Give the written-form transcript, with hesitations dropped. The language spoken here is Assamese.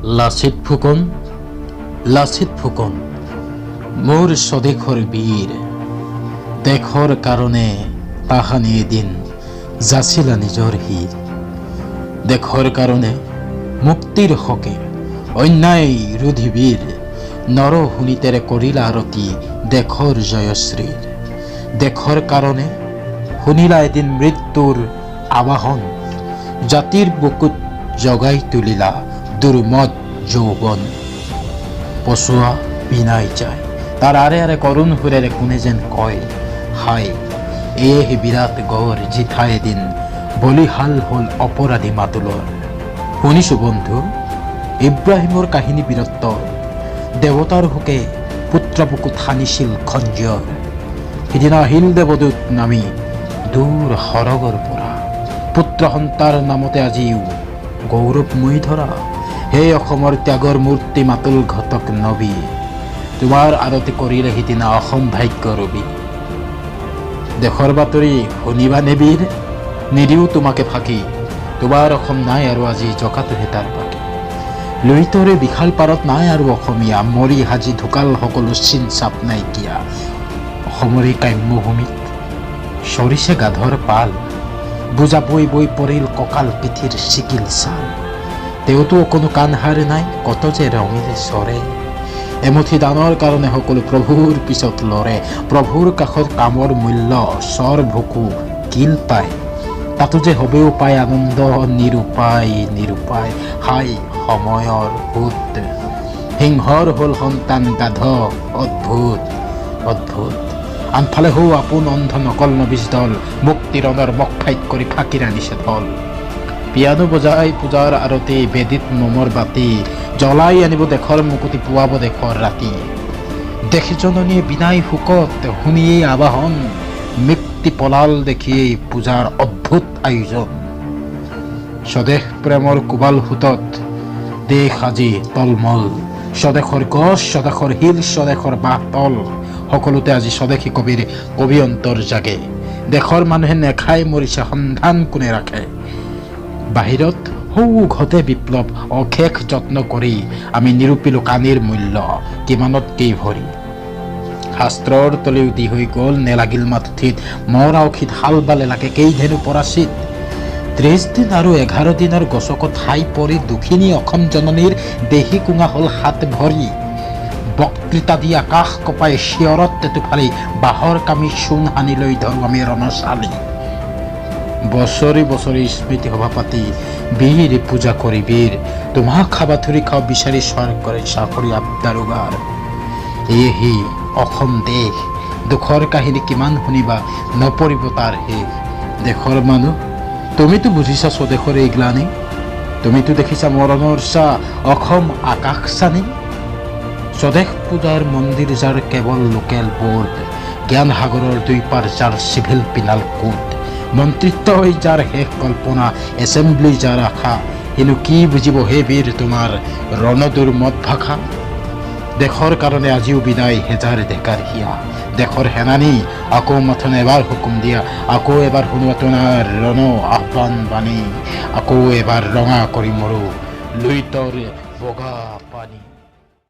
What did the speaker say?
লাচিত ফুকন, লাচিত ফুকন, মোৰ স্বদেশৰ বীৰ, দেশৰ কাৰণে তাহানি এদিন যাচিলা নিজৰ শিৰ। দেশৰ কাৰণে, মুক্তিৰ হকে, অন্যায় ৰোধী বীৰ, নৰ শোণিতেৰে কৰিলা আৰতি দেশৰ জয়শ্ৰীৰ। দেশৰ কাৰণে শুনিলা এদিন মৃত্যুৰ আবাহন, জাতিৰ বুকুত জগাই তুলিলা দুৰ্মদ যৌৱন। পচোৱা বিনাই যায়, তাৰ আঁৰে আঁৰে কৰুণ সুৰেৰে কোনে যেন কয়, হায়, এয়েহি বিৰাট গড়, যিঠাই এদিন বলিশাল হ'ল অপৰাধী মাতুলৰ। শুনিছো বন্ধু, ইব্ৰাহিমৰ কাহিনী বীৰত্বৰ, দেৱতাৰ শোকে পুত্ৰ বুকুত সানিছিল খঞ্জৰ। সিদিনা আহিল দেৱদূত নামি দূৰ সৰগৰ পৰা, পুত্ৰ সন্তাৰ নামতে আজিও গৌৰৱময়ী ধৰা। হে অসমৰ ত্যাগৰ মূৰ্তি মাতুল ঘটক নবী, তোমাৰ আৰতি কৰিলে সিদিনা অসম ভাগ্য ৰবি। দেশৰ বাতৰি শুনিবানে বীৰ? নিদিওঁ তোমাকে ফাঁকি। তোমাৰ অসম নাই আৰু আজি, জকাটোহে তাৰ বাকী। লুইতৰে বিশাল পাৰত নাই আৰু অসমীয়া, মৰি সাজি ঢুকাল সকলো, চিন চাপ নাইকিয়া। অসমৰে কাম্যভূমিত চৰিছে গাধৰ পাল, বোজা বৈ বৈ পৰিল কঁকাল পিঠিৰ ছিগিল ছাল। তেওঁতো অকণো কাণসাৰ নাই, কত যে ৰঙেৰে চৰে। এমুঠি দানৰ কাৰণে সকলো প্ৰভুৰ পিছত লৰে। প্ৰভুৰ কাষত কামৰ মূল্য চৰ ভুকু কিল পায়, তাতো যে হবেও পায় আনন্দ নিৰূপায়, নিৰূপায়। হায় সময়ৰ সোঁত, সিংহৰ হ'ল সন্তান গাধ, অদ্ভুত, অদ্ভুত। আনফালে হৌ আপোন অন্ধ নকল নবীজ দল, মুক্তিৰণৰ মক ফাইট কৰি ফাঁকি আনিছে ধল। পিয়ানো বজাই পূজাৰ আৰতি, বেদীত মমৰ বাতি জ্বলাই আনিব দেশৰ মুকুতি, পুৱাব দেশৰ ৰাতি। দেশ জননীয়ে বিনাই শোকত শুনিয়েই আবাহন, মৃত্যু পলাল দেখিয়েই পূজাৰ অদ্ভুত আয়োজন। স্বদেশ প্ৰেমৰ কোবাল সোঁতত দেশ আজি টলমল। স্বদেশৰ গছ, স্বদেশৰ শিল, স্বদেশৰ বাঁহ তল, সকলোতে আজি স্বদেশী কবিৰ কবি অন্তৰ জাগে। দেশৰ মানুহে নেখাই মৰিছে, সন্ধান কোনে ৰাখে? বাহিৰত সৌ ঘটে বিপ্লৱ, অশেষ যত্ন কৰি আমি নিৰূপিলো কানিৰ মূল্য কিমানত কেই ভৰি। শাস্ত্ৰৰ তলেও দি হৈ গ'ল, নেলাগিল মাথিত মৰা অখিত হাল বালে লাগে কেইধেনু পৰাচিত। 30 দিন আৰু 11 দিনৰ গছকত ঠাই পৰি দুখিনী অসম জননীৰ দেহি কোঙা হ'ল হাত ভৰি। বক্তৃতা দি আকাশ কঁপাই চিঞৰত টেটু ফালি বাঁহৰ কামি চূণ সানি লৈ ধৰো আমি ৰণচালি। বছৰি বছৰি স্মৃতি সভা পাতি বীৰ পূজা কৰি বীৰ তোমাক হাবাথুৰি খাওঁ বিচাৰি চৰকাৰী চাকৰি আবদাৰুগাৰ। এয়েহি অসম দেশ, দুখৰ কাহিনী কিমান শুনিবা, নপৰিব তাৰ শেষ। দেশৰ মানুহ, তুমিতো বুজিছা স্বদেশৰ এই গ্লানি, তুমিতো দেখিছা মৰণৰ ছাঁ অসম আকাশ চানি। স্বদেশ পূজাৰ মন্দিৰ যাৰ কেৱল লোকেল বোৰ্ড, জ্ঞান সাগৰৰ দুই পাৰ যাৰ চিভিল পিনাল কোড, মন্ত্ৰিত্বই যাৰ শেষ কল্পনা, এছেম্বলি যাৰ আশা, সিনো কি বুজিব হে বীৰ তোমাৰ ৰণদুৰ্মদ মত ভাষা? দেশৰ কাৰণে আজিও বিদায় হেজাৰ ডেকাৰ হিয়া। দেশৰ সেনানী, আকৌ মাথোন এবাৰ হুকুম দিয়া, আকৌ এবাৰ শুনোৱা তোমাৰ ৰণ আহ্বান বাণী, আকৌ এবাৰ ৰঙা কৰি মৰো লুইতৰ বগা।